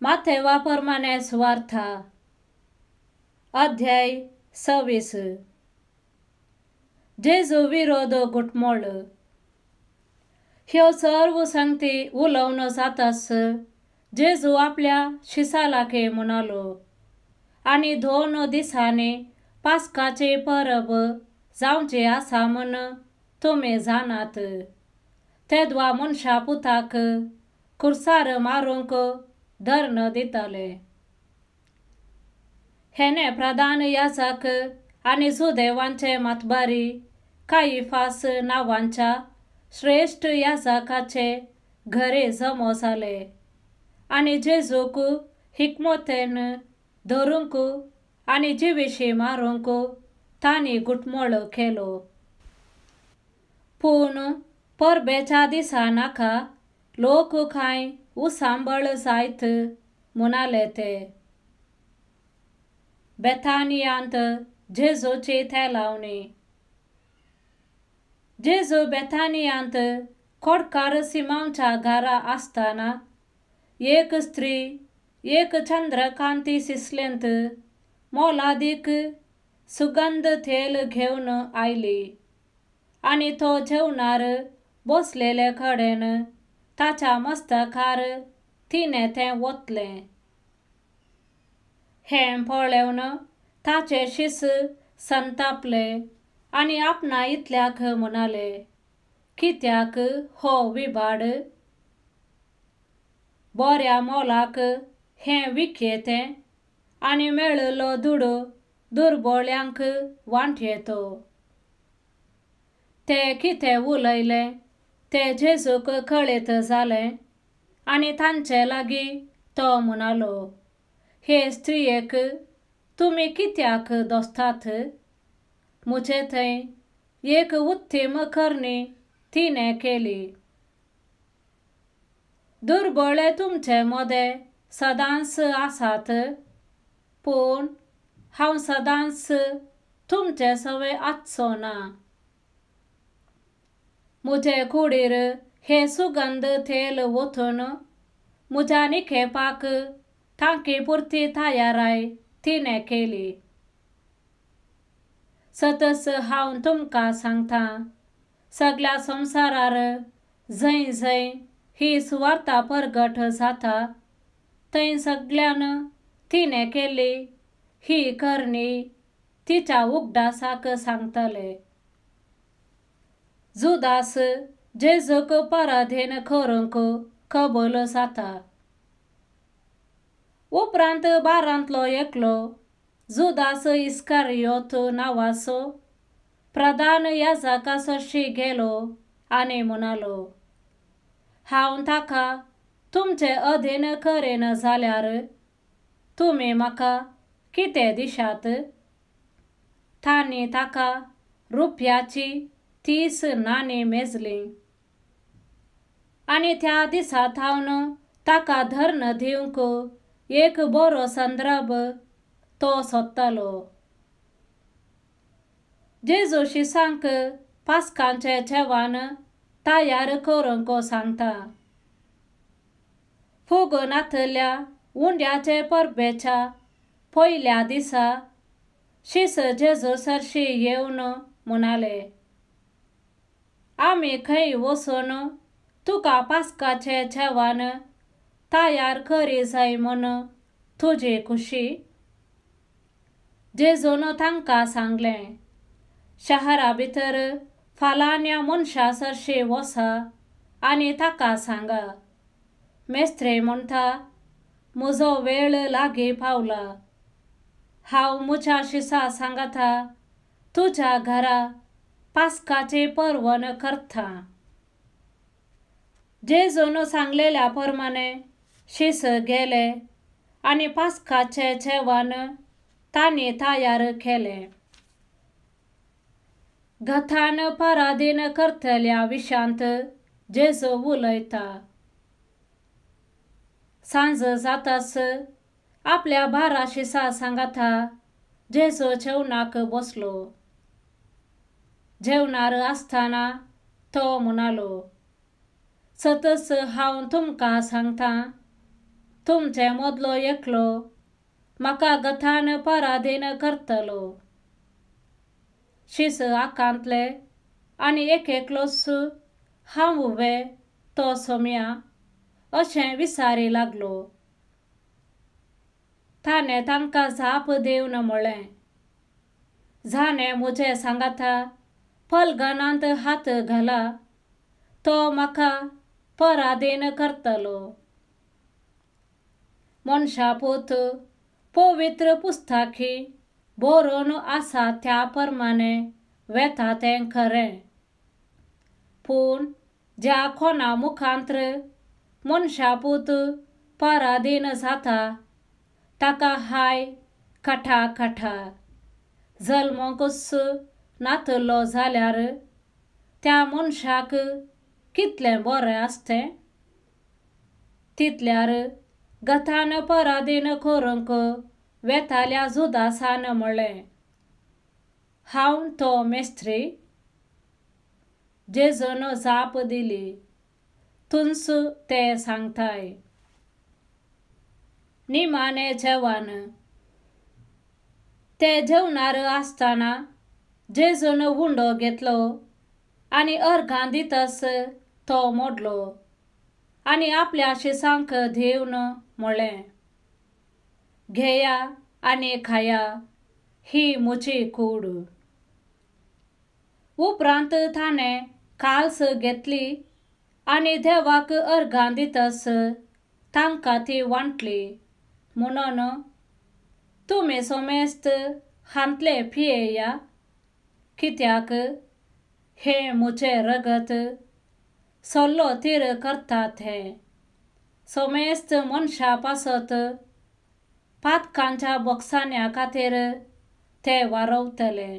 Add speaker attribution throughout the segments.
Speaker 1: माथेवा प्रमाणे सुवार्था अध्याय 26. जेजू विरोध घुटमळ. ह्यो सर्व संगती उलोवन जातास जेजू आपल्या शिसालाके म्हणालो आनी 2 दिसांनी पास्काची परब जावची आसा म्हूण तुमी जाणात. तेदवा मनशा पुताक कुर्सार मारूंक धर्ण दितले. हेणे प्रधान याजक आनी जुदेवांचे मातबारी कायफास नांवांच्या श्रेष्ठ याजकाचे घरे जमो जाले आनी जेजूक हिकमतेन धरूंक आनी जिविशी मारूंक तांणी घुटमळ केलो. पूण परबेच्या दिसा नाका लोक कांय उसांबळ जायत म्हणाले ते. बेथानियांत जेजूची थेलावणी. जेजू बेथानियांत खोडकार सिमांवच्या घरा आसतना एक स्त्री एक चंद्रकांती सिसलेंत मोलादीक सुगंध तेल घेवन आयली आनी तो जेवणार बसलेले कडेन ताच्या मस्तकार तिणें तें ओतलें. हें पळोवन ताचे शीस संतापले आनी आपणा इतल्याक म्हणाले, कित्याक हो विबाड? बऱ्या मोलाक हें विकयेतें आनी मेळिल्लो दुडू दुर्बोळ्यांक वांटयेतो. ते कितें उलयले ते जेजूक कळीत जालें आनी तांचे लागीं तो म्हणालो, हे स्त्रियेक तुमी कित्याक दोसतात? म्हजे थंय एक उत्तम करणी तिणें केली. दुर्बळे तुमचे मदें सदांच आसात, पूण हांव सदांच तुमचे सवे आसचो ना. म्हजे कुडीर हे सुगंध तेल ओतून म्हज्या निखेपाक तांकी पुरती तयाराय तिणें केली. सतस हांव तुमकां सांगता, सगळ्या संवसारार जंय जंय ही सुवार्ता परगट जाता थंय सगळ्यान तिणें केली ही करणी तिच्या उगडासाक सांगतले. जुदास जेजूक पराधीन करूंक कबूल जाता. उपरांत 12 एकलो जुदास इस्कारियोत नांवाचो प्रधान याजका सरशी गेलो आनी म्हणालो, हांव ताका तुमचे अधीन करीन जाल्यार तुमी म्हाका कितें दिशात? तांणी ताका रुपयाची 30 नाणीं मेजलीं आनी त्या दिसा थावन ताका धर्ण दिवंक एक बरो संदर्भ तो सोदतालो. जेजू शिसांक पास्कांचें जेवण तयार करूंक सांगता. फुगो नातल्या उंड्याचे परबेच्या पयल्या दिसा शीस जेजू सरशी येवन म्हणाले, आमी खंय वचून तुका पास्काचें जेवण तयार करी जाय म्हूण तुजी खुशी? जेजून तांकां सांगलें, शहरा भितर फालान्या मनशा सरशी वसा आनी ताका सांगा, मेस्त्रे म्हणटा म्हजो वेळ लागीं पावला, हांव म्हज्या शिसा सांगता तुज्या घरा पास्काची परवण करता. जेजून सांगलेल्या प्रमाणे शीस गेले आनी पास्काचें जेवण तांणी तयार केलें. गथान पराधीन करतल्या विशांत जेजू उलयता. सांज जातास आपल्या 12 शिसा सांगता जेजू जेवणाक बसलो. जेवणार आसतना तो म्हणालो, सतस हांव तुमकां सांगता, तुमचे मदलो एकलो म्हाका गथान पराधीन करतलो. शिस आकांतले आनी एक एकलोच हांव वे तो सोम्या अशें विचारी लागलो. ताणें तांकां जाप दिवन म्हळें, जाणें म्हजें सांगाता पलगनांत हात घाला तो म्हाका पराधीन करतलो. मनशापूत पवित्र पुस्तकी बरोवन आसा त्या प्रमाणे वेता तें खरें, पूण ज्या कोणा मुखांत्र मनशापूत पराधीन जाता ताका हाय खटा खटा. जल्मकूच नातलो जाल्यार त्या मनशाक कितलें बरें आसतें. तितल्यार गथान पराधीन करूंक वेताल्या जुदासान म्हळें, हांव तो मेस्त्री. जेजून जाप दिली, तुंच ते सांगताय. निमाणें जेवण. ते जेवणार आसतना जेजून उंडो घेतलो आनी अर्घां दितस तो मोडलो आनी आपल्या शिसांक दिवन म्हळें, घेया आनी खाया, ही म्हजी कूड. उपरांत ताणें काल्स घेतली आनी देवाक अर्घां दितस तांकां ती वांटली म्हणून, तुमी समेस्त हांतले पियेया, कित्याक हें म्हजें रगत सल्लो तीर करतात हें समेस्त मनशा पासत पातकांच्या बोक्सान्या खातीर ते वारवतले.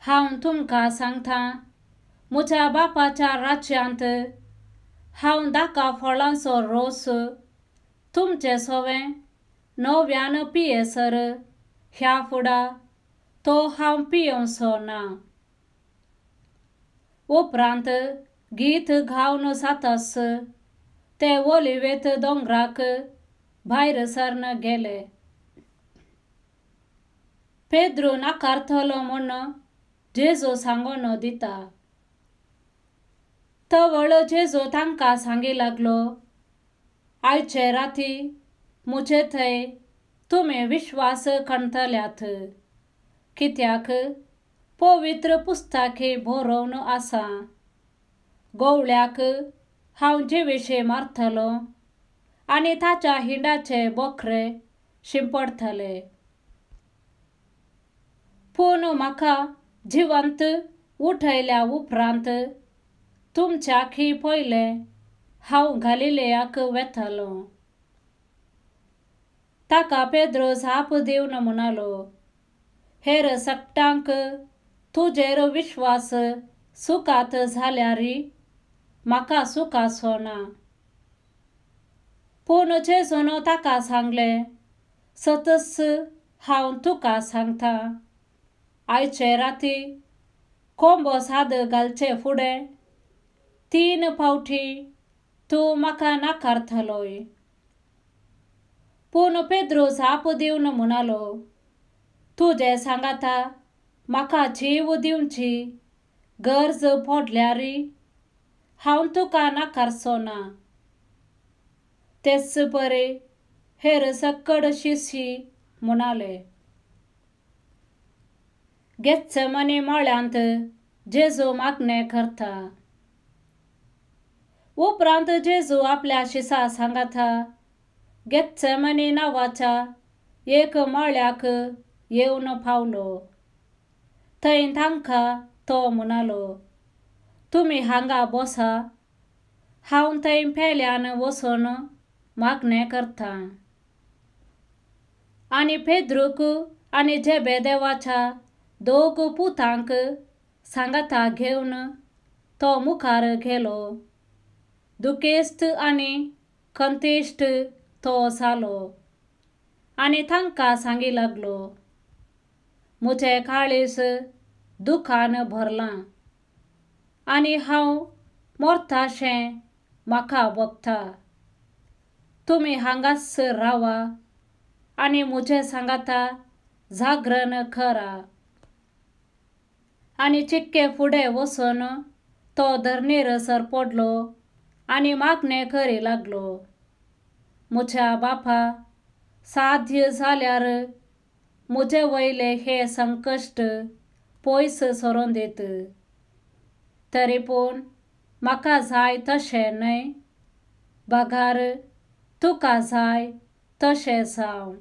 Speaker 1: हांव तुमकां सांगता, म्हज्या बापाच्या राज्यांत हांव दाका फळांचो रोस तुमचे सवें नव्यान पियेसर ह्या फुडा तो हांव पियोवचो ना. उपरांत गीत गावन जातस ते ओलिवेत दोंगराक भायर सरन गेले. पेद्रू नाकारतलो म्हूण जेजू सांगून दिता. तवळ जेजू तांकां सांगी लागलो, आयचे राती म्हजे थंय तुमी विश्वास खणतल्यात, कित्याक पवित्र पुस्तकी बरोवन आसा, गोवळ्याक हांव जिविशी मारतलो आनी ताच्या हिंडाचे बोकरे शिंपडटले. पूण म्हाका जिवंत उठयल्या उपरांत तुमच्याकी पयलें हांव गालिलेयाक वेतलो. ताका पेद्रो जाप दिवन म्हणालो, हेर सगटांक तुजेर विश्वास सुखात जाल्यार म्हाका सुखाचो ना. पूण जेजून ताका सांगलें, सतच हांव तुका सांगता, आयचे राती कोंबो साद घालचे फुडें 3 फावटी तूं म्हाका नाकारतलोय. पूण पेद्रो जाप दिवन म्हणालो, तुजें सांगाता म्हाका जीव दिवची गरज पडल्यार हांव तुका नाकारचो ना. तेच बरे हेर सकड शिशी म्हणाले. गेत्सेमनी मळ्यांत जेजू मागणें करता. उपरांत जेजू आपल्या शिसा सांगाता गेत्सेमनी नांवाच्या एक मळ्याक येवन पावलो. थंय तांकां तो म्हणालो, तुमी हांगा बसा, हांव थंय पेल्यान वचून मागणें करता. आनी पेद्रूक आनी जेबेदेवाच्या 2 पुतांक सांगाता घेवन तो मुखार गेलो. दुखेस्त आनी खंतिश्ट तो जालो आनी तांकां सांगी लागलो, म्हजें काळीज दुखान भरलां आनी हांव मरताशें म्हाका भोगता. तुमी हांगाच रावा आनी म्हजे सांगाता जागरण करा. आनी चिक्के फुडें वचून तो धरणीर सरपडलो आनी मागणें करी लागलो, म्हज्या बापा, साध्य जाल्यार म्हजे वयले हे संकश्ट पयस सरोन दीत, तरी पूण म्हाका जाय तशें न्हय, बगार तुका जाय तशें जावं.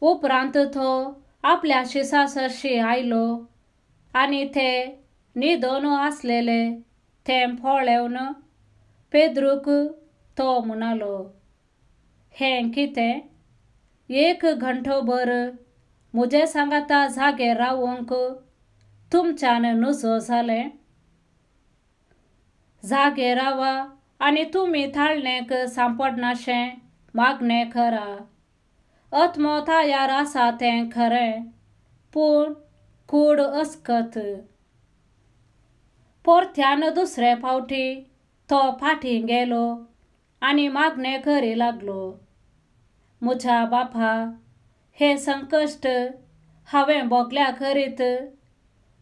Speaker 1: उपरांत तो आपल्या शिसा सरशी आयलो आनी ते न्हिदोन आसलेले तें पळेवन पेद्रूक तो म्हणालो, हें कितें, एक घंटोभर म्हजे सांगाता जागे रावंक तुमच्यान नुजो जालें? जागे रावा आनी तुमी ताळणेक सांपडनाशें मागणें करा. आत्मो तयार आसा तें खरें, पूण कूड अस्कत. परत्यान दुसरे फावटी तो फाटीं गेलो आनी मागणें करी लागलो, म्हज्या बापा, हें संकश्ट हांवें भोगल्या करीत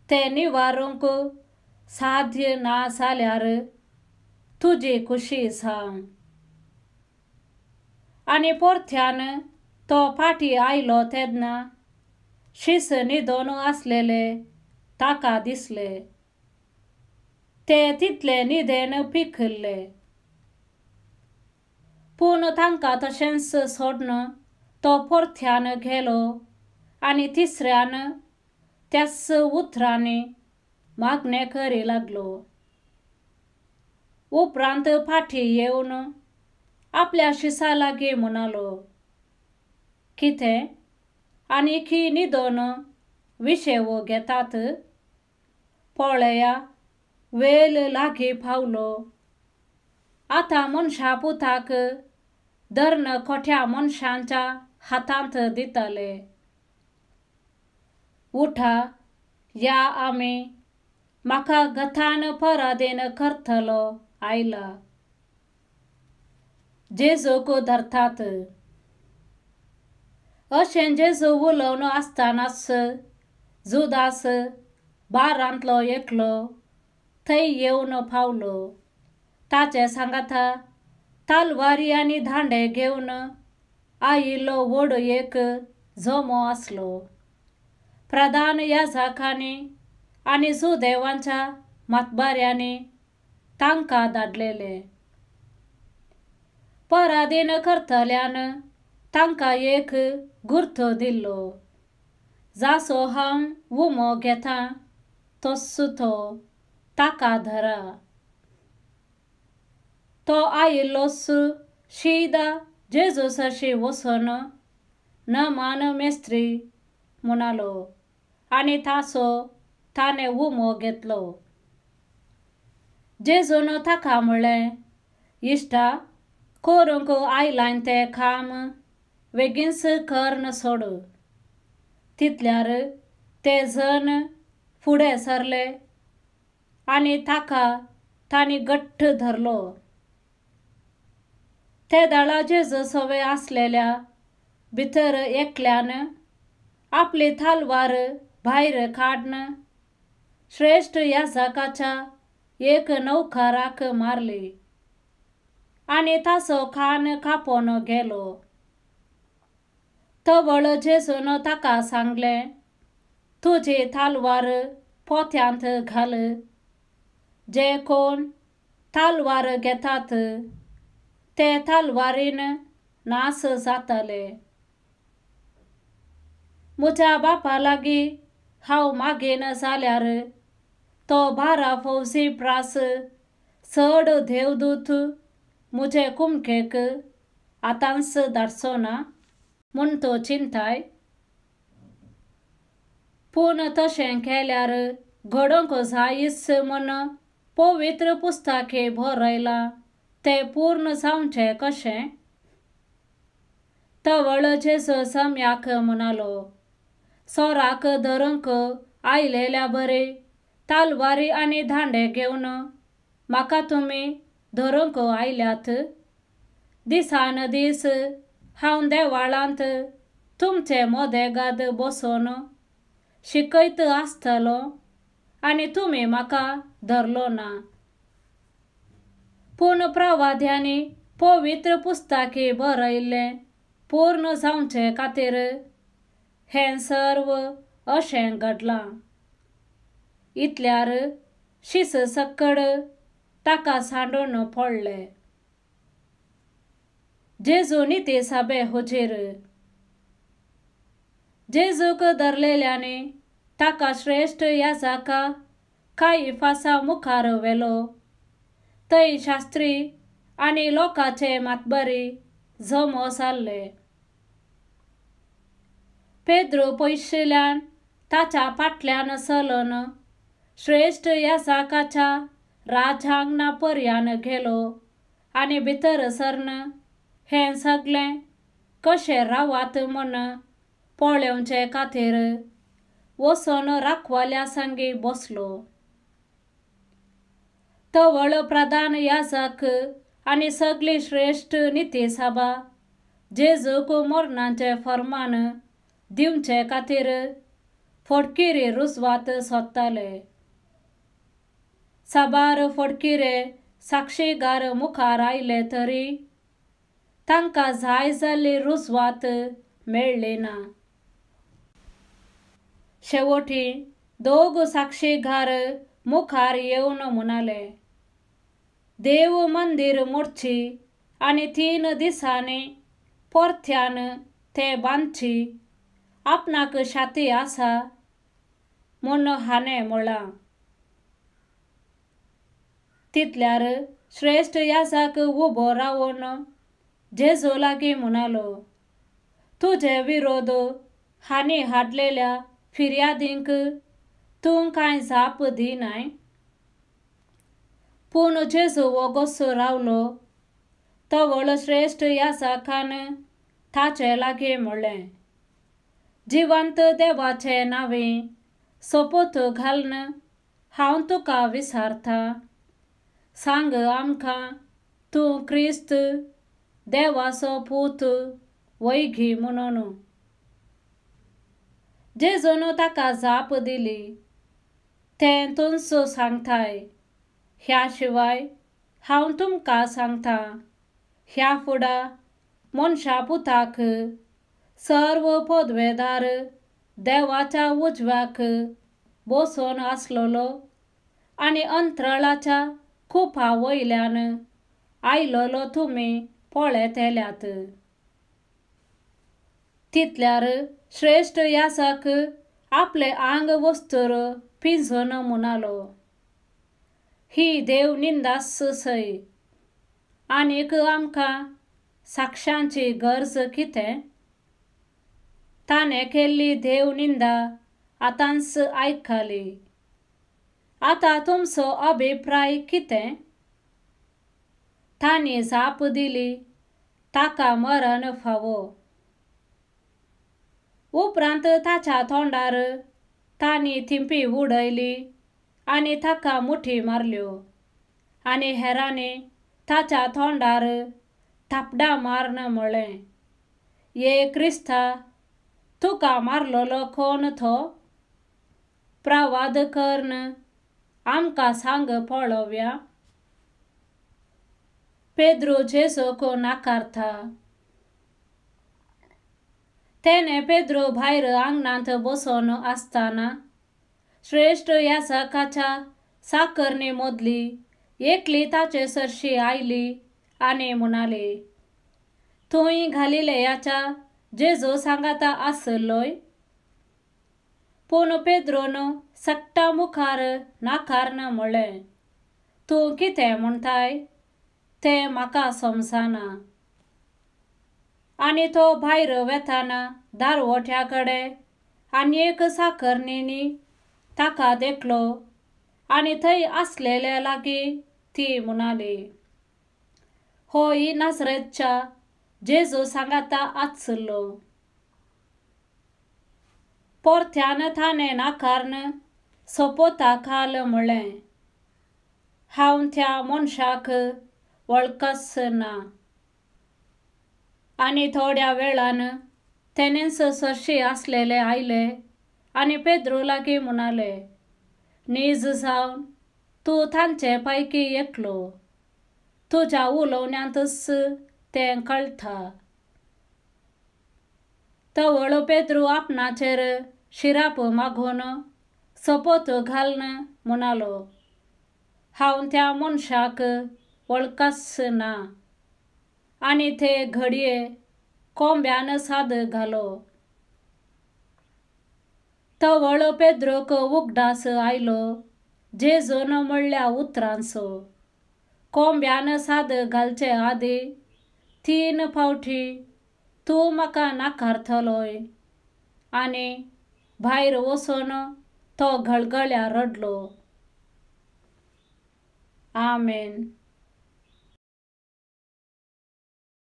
Speaker 1: तें निवारूंक साध्य ना जाल्यार तुजी खुशी जावं. आनी परत्यान तो फाटीं आयलो तेन्ना शीस न्हिदोन आसलेले ताका दिसले. ते तितले न्हिदेन पिकिल्ले, पूण तांकां तशेंच सोडून तो परत्यान गेलो आनी तिसऱ्यान त्याच उतरांनी मागणें करी लागलो. उपरांत फाटीं येवन आपल्या शिसा लागीं म्हणालो, कितें आनीकी न्हिदोन विशेवो घेतात? पळया, वेळ लागीं पावलो. आतां मनशा पुताक धर्ण खोट्या मनशांच्या हातांत दितले. उठा, या आमी, म्हाका गतान पराधीन करतलो आयला. जेजूक धरतात. अशें जेजू उलोवन आसतनाच जुदास बारांतलो एकलो थंय येवन पावलो. ताचे सांगाता तलवारी आनी दांडे घेवन आयिल्लो व्हड एक जमो आसलो. प्रधान याजकांनी आनी सुदेवांच्या मातबाऱ्यांनी तांकां धाडलेले. पराधीन करतल्यान तांकां एक गुर्थ दिल्लो, जासो हांव उमो घेता तस्सो तो ताका धरा. तो आयिल्लोच शीदा जेजू सरशी वचून नमान मेस्त्री म्हणालो आनी ताचो ताणें उमो घेतलो. जेजून ताका म्हणलें, इश्टा, करूंक आयलां तें काम बेगीनच करून सोड. तितल्यार ते जण फुडें सरले आनी ताका तांणी घट्ट धरलो. ते दळा जेजू सवे आसलेल्या भितर एकल्यान आपली तलवार भायर काडून श्रेश्ठ याजकाच्या एक नौकराक मारली आनी ताचो कान कापून गेलो. तवळ जेजून ताका सांगलें, तुजी तलवार पोत्यांत घाल. जे कोण तलवार घेतात ते तलवारीन नास जातले. म्हज्या बापा लागीं हांव मागीन जाल्यार तो 12 फौजी प्रास चड देवदूत म्हजे कुमकेक आतांच धाडचो ना म्हूण तो चिंताय. पूण तशें केल्यार घडोवंक जायच म्हूण पवित्र पुस्तके बरयलां तें पूर्ण जावचें कशें? तवळ जेजू सम्याक म्हणालो, सोराक धरूंक आयलेल्या बरे तलवारी आनी दांडे घेवन म्हाका तुमी धरूंक आयल्यात. दिसान दीस हांव देवाळांत तुमचे मदेगाद बसून शिकयत आसतलो आनी तुमी म्हाका धरलो ना. पूण प्रवाद्यांनी पवित्र पुस्तकी बरयल्लें पूर्ण जावचे खातीर हें सर्व अशें घडलां. इतल्यार शिस सक्कड ताका सांडून पडले. जेजू निती सभे हुजीर. जेजूक धरलेल्यांनी ताका श्रेश्ठ याजका कायफासा मुखार व्हेलो. थंय शास्त्री आनी लोकांचे मातबरी जमो जाल्ले. पेद्रू पयशिल्ल्यान ताच्या फाटल्यान चलून श्रेश्ठ याजकाच्या राजांगणा पर्यान गेलो आनी भितर सरन हें सगळें कशें रावात म्हूण पळोवचे खातीर वचून राखवाल्या संगी बसलो. तवळ प्रधान याजक आनी सगळी श्रेश्ठ निती सभा जेजूक मरणाचें फर्मान दिवचे खातीर फटकिरी रुजवात सोदताले. साबार फटकिरे साक्षीगार मुखार आयले तरी तांकां जाय जाल्ली रुजवात मेळ्ळी ना. शेवटी दोग साक्षीगार मुखार येवन म्हणाले, देव मंदीर मोडची आनी 3 दिसांनी परत्यान तें बांदची आपणाक शाती आसा म्हूण हाणें म्हळां. तितल्यार श्रेश्ठ याजक उबो रावन जेजू लागीं म्हणालो, तुजे विरोध हांणी हाडलेल्या फिर्यादींक तूं कांय जाप दिनाय. पूण जेजू वोगोस रावलो. तवळ श्रेश्ठ याजकान ताचे लागीं म्हळें, जिवंत देवाचे नांवी सोपूत घालून हांव तुका विचारता, सांग आमकां तूं क्रिस्त देवाचो पूत वैगी म्हणून. जेजून ताका जाप दिली, तें तूंच सांगताय. ह्या शिवाय हांव तुमकां सांगता, ह्या फुडा मनशा पुताक सर्व पदवेदार देवाच्या उजव्याक बसून आसलेलो आनी अंतराळाच्या कुपा वयल्यान आयलेलो तुमी पळयतल्यात. तितल्यार श्रेश्ठ याजक आपले आंग वस्त्र पिंजून म्हणालो, ही देव निंदास सय, आनीक आमकां साक्षांची गरज कितें? ताणें केल्ली देव निंदा आतांच आयकली. आतां तुमचो अभिप्राय कितें? तांणी जाप दिली, ताका मरण फावो. उपरांत ताच्या तोंडार तांणी थिंपी उडयली आनी ताका मुठी मारल्यो आनी हेरांनी ताच्या तोंडार थापडां मारून म्हळें, ये क्रिस्ता, तुका मारलेलो कोण तो? प्रवाद करून आमकां सांग पळोवया. पेद्रू जेजूक नाकारता. तेणें पेद्रू भायर आंगणांत बसून आसतना श्रेश्ठ याजकाच्या साकरणी मदली एकली ताचे सरशी आयली आनी म्हणाली, तूंय गालिलेयाच्या जेजू सांगाता आसलोय. पूण पेद्रून सगटा मुखार नाकारून म्हळें, तूं कितें म्हणटाय तें म्हाका समजना. आनी तो भायर वेताना दारवट्या कडेन आनी एक साकरणींनी ताका देखलो आनी थंय आसलेल्या लागीं ती म्हणाली, होय नासरेतच्या जेजू सांगाता आसलो. परत्यान ताणें नाकारून सोपोता खाल म्हळें, हांव त्या मनशाक वळखच ना. आनी थोड्या वेळान तेणेच सरशी आसलेले आयले आनी पेद्रू लागीं म्हणाले, नीज जावन तूं तांचे पैकी एकलो, तुज्या उलोवण्यांतच तें कळटा. तवळ पेद्रू आपणाचेर शिराप मागून सोपोत घालून म्हणालो, हांव त्या मनशाक वळखच ना. आनी ते घडये कोंब्यान साद घालो. तवळ पेद्रूक उगडास आयलो जेजून म्हणल्या उतरांचो, कोंब्यान साद घालचे आदीं 3 फावटी तूं म्हाका नाकारतलोय. आनी भायर वचून तो घळघळ्या रडलो. आमेन.